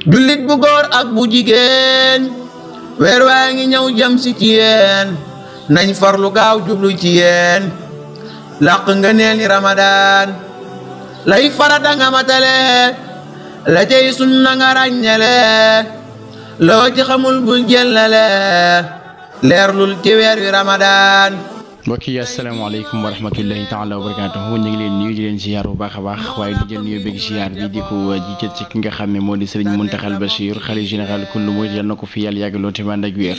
jullit bu góor ak bu jigéen weer waa ngi ñëw jëm si ci yéen nañ farlu gaaw jublu ci yéen làq nga neel ni Ramadan lay farata nga matale la cay sunna nga ràññale loo ci xamul bul jëllale leerlul ci weer wi Ramadan. mbokk yi asalaamaaleykum wa rahmatullahi taala wa barakatuhu ñu ngi leen nuyu di leen ziar bu baax a baax waaye di jël nuyu bëgg ziar bi di ko jiital ci ki nga xam ne moo di Serigne Mountakha Bachir xalifa général kullu murid yal na ko fi yàlla yàggaloo te ànd ak wér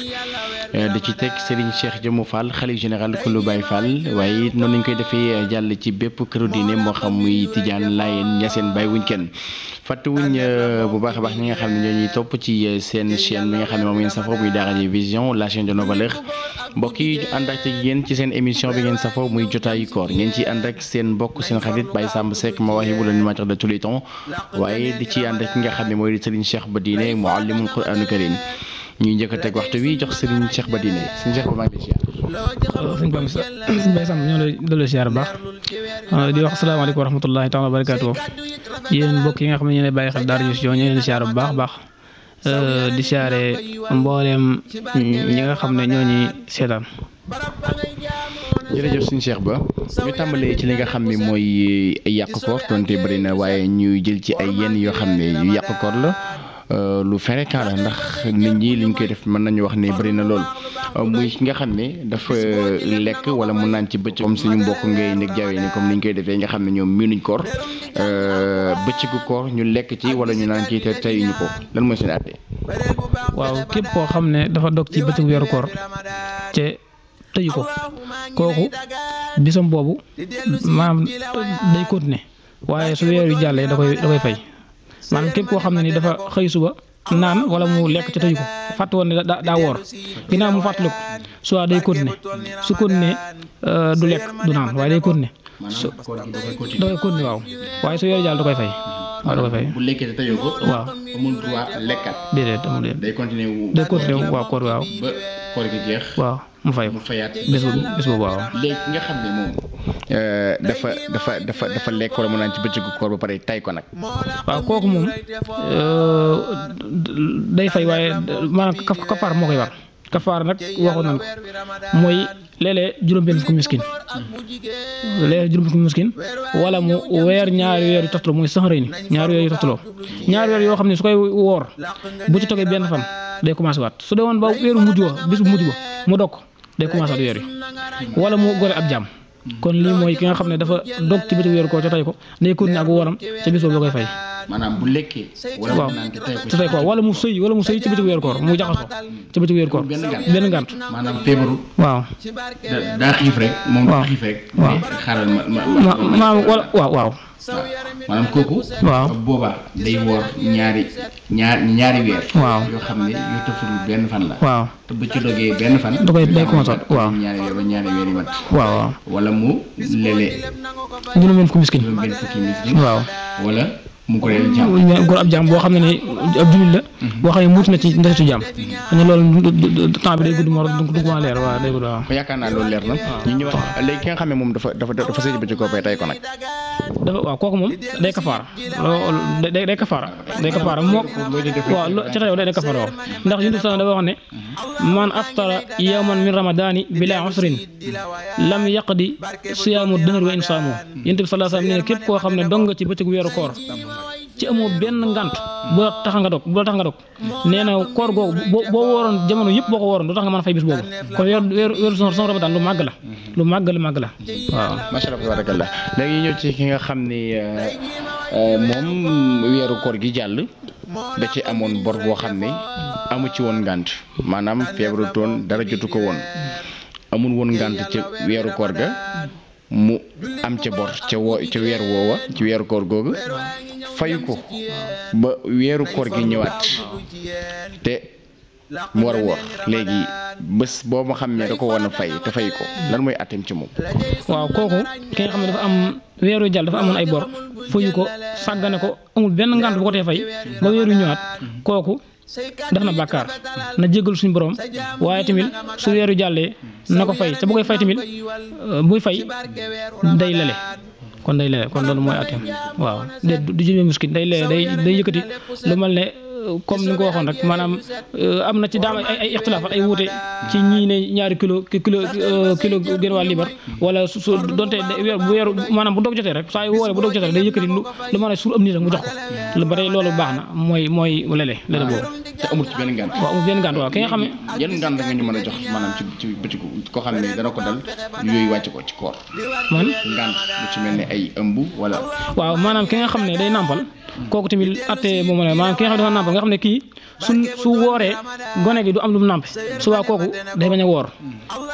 da ci teg Serigne Cheikh Jëmu Fall xalifa général kullu Baye Fall waaye it noonu lañ koy defee jàll ci bépp këru diine moo xam muy Tijaan Laayeen Ñaseen bàyyi wuñ kenn fàttewuñ bu baax a baax ñi nga xam ne ñoo ñuy topp ci seen chaîne bi nga xam ne moom ngeen safoo muy Daara J Vision la chaîne de nos valeurs mbokk yi ànd ak yéen ci seen émission bi ngeen safoo muy jotaayu koor ngeen ci ànd ak seen mbokk seen xarit Baye Samb Seck Mawahibou l'animateur de tous les temps waaye di ci ànd ak ki nga xam ne mooy di Serigne Cheikh Badine muallimul Qur'anul Karim ñuy njëkk a teg waxtu wi jox Serigne Cheikh Badine Serigne Cheikh ba maa ngi lay ziar. sëñ Baye Samb ñoo lay delloo ziar bu baax di wax asalaamaaleykum wa rahmatullahi taala wa barakaatu yéen mbokk yi nga xam ne ñu lay bàyyi xel Daara J Vision ñoo leen ziar bu baax baax di siyaare mbooleem ñi nga xam ne ñoo ñuy seetaan. jërëjëf suñu Cheikh Ba ñu tàmbalee ci li nga xam ne mooy yàq koor donte bëri na waaye ñu jël ci ay yenn yoo xam ne yu yàq koor la lu fréquent la ndax nit ñi liñ koy def mën nañu wax ne bëri na lool muy ki nga xam ne dafa lekk wala mu naan ci bëccëg comme suñu mbokk ngay nekk jawee ni comme niñ koy defee nga xam ne ñoom miinuñ koor bëccëgu koor ñu lekk ci wala ñu naan ci te teyuñu ko lan mooy seen àtte. waaw képp koo xam ne dafa dog ci bëccëgu weeru koor te tëju ko kooku bisam boobu maanaam day continuer waaye su weer yu jàllee da koy fay maanaam képp koo xam ne ni dafa xëy suba naan wala mu lekk ca tëju ko fàtte woon ne daa woor ginnaaw mu fàttali ko soit day continuer su continuer du lekk du naan waaye day continuer da koy continuer waaw waaye su weer jàll da koy fay waaw da koy fay bu lekkee te tëjoo ko waaw amul droit lekkat déedéet amul déedéet day continuer waaw koor waaw ba koor gi jeex waaw mu fay mu fayaat bés boobu waaw léegi ki nga xam ne moom dafa lekk wala mu naan ci bëccëgu koor ba pare tay ko nag waaw kooku moom day fay waaye maanaam kafaar moo koy war kafaar nag waxoon nañ ko mooy léeg-léeg juróom-benn fukki miskin wala mu weer ñaari weer yu toftaloo mooy saxarëy ni ñaari weer yu toftaloo ñaari weer yoo xam ne su koy woor bu ci toggee benn fan day commencé waat su dee woon ba weeru mujj wa bis bu mujj ba mu dog day commencé waat weer yi wala mu gore ab jaam kon lii mooy ki nga xam ne dafa dog ci bëccëgu weeru koor ca tay ko day continuer ak woram ca bis boobu la koy fay. maanaam bu lekkee. waaw te tay ko wala mu sëy ci bëccëgu weeru koor mu jaxasoo ci bëccëgu weeru koor benn ngànt maanaam feebaru. waaw daa xiif rek. moom daa xiif rek. waaw xaaral wala waaw. maanaam kooku. waaw boobaa day woor ñaari weer. waaw yoo xam ne yu tëful benn fan la. waaw te bu ci dogee benn fan. da koy day commencé waaw ñaari weer ba ñaari weer yu mat. waaw wala mu lele. juróom-benn fukki miskin. waaw wala mu goreel jaam. góor ab jaam boo xam ne ni ab jullit la. boo xam ne muut na ci ndesitu jaam. xanaa loolu temps bi day gudd moo du ko leer waaw day gudd waaw. yaakaar naa loolu leer na. ñu ñëwaat léegi ki nga xam ne moom dafa sëy ba ci koor tay ko nag. waaw kooku moom day kafaara day kafaara moo waaw ci taw day kafaara waaw ndax yunus dafa wax ne man aftara yawman min ramadani bila usrin lam yaqdi siyaamu dëhër wa insaamu yonent bi sallallahu alayhi wasallam ne képp koo xam ne dong nga ci bëccëgu weeru koor ci amoo benn ngant bu la tax nga dog nee na koor googu boo wooroon jamono yëpp boo ko wooroon du tax nga mën a fay bis boobu kon weeru son ramadan lu màgg la waaw macha allah tabarakallah léegi ñëw ci ki nga xam ni moom weeru koor gi jàll da ci amoon bor boo xam ne amu ci woon ngant maanaam feebaru toon dara jotu ko woon amul woon ngant ca weeru koor ga mu am ca bor ca weer woowa ci weeru koor googu fayu ko ba weeru koor gi ñëwaat te mu war a woor léegi bés boo ma xam ne da ko woon a fay te fay ko lan mooy atteem ci moom. waaw kooku ki nga xam ne dafa am weeru jàll dafa amoon ay bor fayu ko sàggane ko amul benn ngant bu ko tee fay ba weeru ñëwaat kooku def na bàkkaar na jéggal suñu borom waaye tamit su weeru jàllee na ko fay te bu koy fay tamit buy fay day lele kon loolu mooy atteem waaw du jëmee miskin day lele day yëkkati lu mel ne comme ni nga ko waxoon rek maanaam am na ci daam ay ixtilaafat ay wuute ci ñii ne ñaari kilo gën wàll libar wala su donte bu weeru maanaam bu dog jotee rek saa yu wooree bu dog jotee rek day yëkkati lu mën a suur am nit rek mu jox ko ba tey loolu baax na mooy lele boobu te amul ci benn ngànt waaw amul benn ngànt waaw ki nga xam ne yan ngànt nga ñu mën a jox maanaam ci bëccëgu koo xam ne dana ko dal yooyu wàcc ko ci koor man ngànt lu ci mel ne ay ëmb wala waaw maanaam ki nga xam ne day nàmpal kooku tamit atte moom la maanaam ki nga xam ne dafa nàmpal nga xam ne kii su wooree gone gi du am lu mu nàmpe subaa kooku day bañ a woor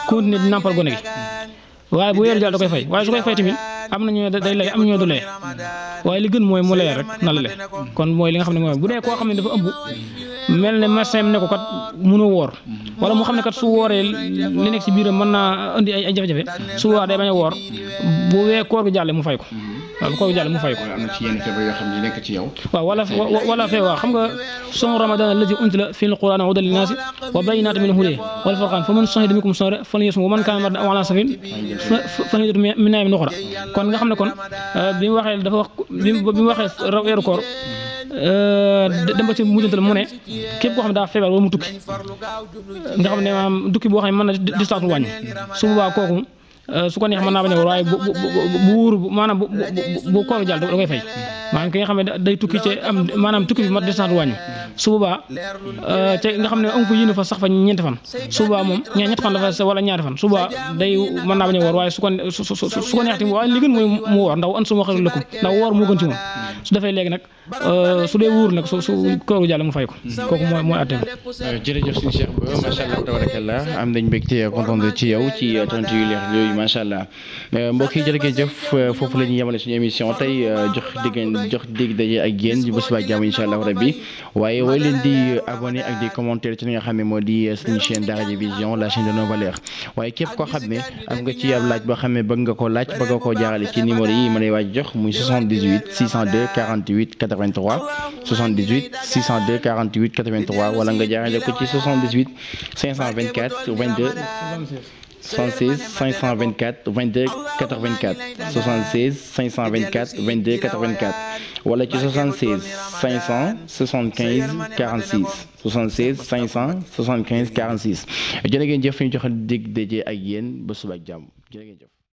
continuer di nàmpal gone gi waaye bu weeru jàll da koy fay waaye su koy fay tamit am na ñoo day lay am ñoo du lee waaye li gën mooy mu lee rek na la le kon mooy li nga xam ne mooy bu dee koo xam ne dafa ëmb mel ne médecin ne ko kat mënoo woor wala mu xam ne kat su wooree li nekk ci biiram mën naa indi ay jafe-jafe su waa day bañ a woor bu koor gi jàlle mu fay ko waaw bu koor gi jàlle mu fay ko am na ci yenn feebar yoo xam ne nekk ci yow waaw wala fee waaw xam nga soomu ramadan allazi unzila fil qur'ani hudan linnaasi wa bayyinatin minal hudaa wal furqaan faman shahida minkum shahra falyasumhu wa man kaana mariidan aw alaa safarin fa iddatun min ayyaamin ukhar kon nga xam ne kon bi mu waxee dafa wax bi mu waxee weeru koor dem ba ci mujjantal mu ne képp koo xam ne daa feebar wala mu tukki nga xam ne maanaam tukki boo xam ne mën na distance mu wàññi su boobaa kooku su ko neex mën naa bañ a woor waaye bu wóor maanaam bu koor jàll da koy fay maanaam ki nga xam ne day tukki ci am maanaam tukki bi mat distance wàññi su boobaa te nga xam ne am fa yéene fa sax fa ñeenti fan su boobaa moom ñetti fan la fa wala ñaari fan su boobaa day mën naa bañ a woor waaye su ko neex tamit waaye li gën mooy mu woor ndax an suma xarit lëkkum ndax woor moo gën ci moom su defee léegi nag su dee wóor nag su kooru jàll mu fay ko kooku mooy atteem. jërëjëf suñu Cheikh Ba macha allah tabarakallah am nañ mbégte kontaan ci yow ci tontu yu leer yooyu macha allah mbokk yi jërëjëf foofu la ñuy yemale suñu émission tey jox dig daje ak yéen bu subaa jàmm incha allah rabbi waaye way leen di abonné ak di commentaire ci li nga xam ne moo di suñu chaîne Daara J Vision la chaîne de nos valeurs waaye képp koo xam ne am nga ci ab laaj boo xam ne bëgg nga koo laaj bëgg nga koo jaarale ci numéro yi ma lay waaj jox muy 78 602 48 83 78 602 48 83 wala nga jaarale ko ci 78 524 22 76 524 22 84 76 524 22 84 wala ci 76 575 46 76 575 46 jërë ngeen jëf ñu jox dig daje ak yéen ba suba ak jàmm jërë ngeen jëf.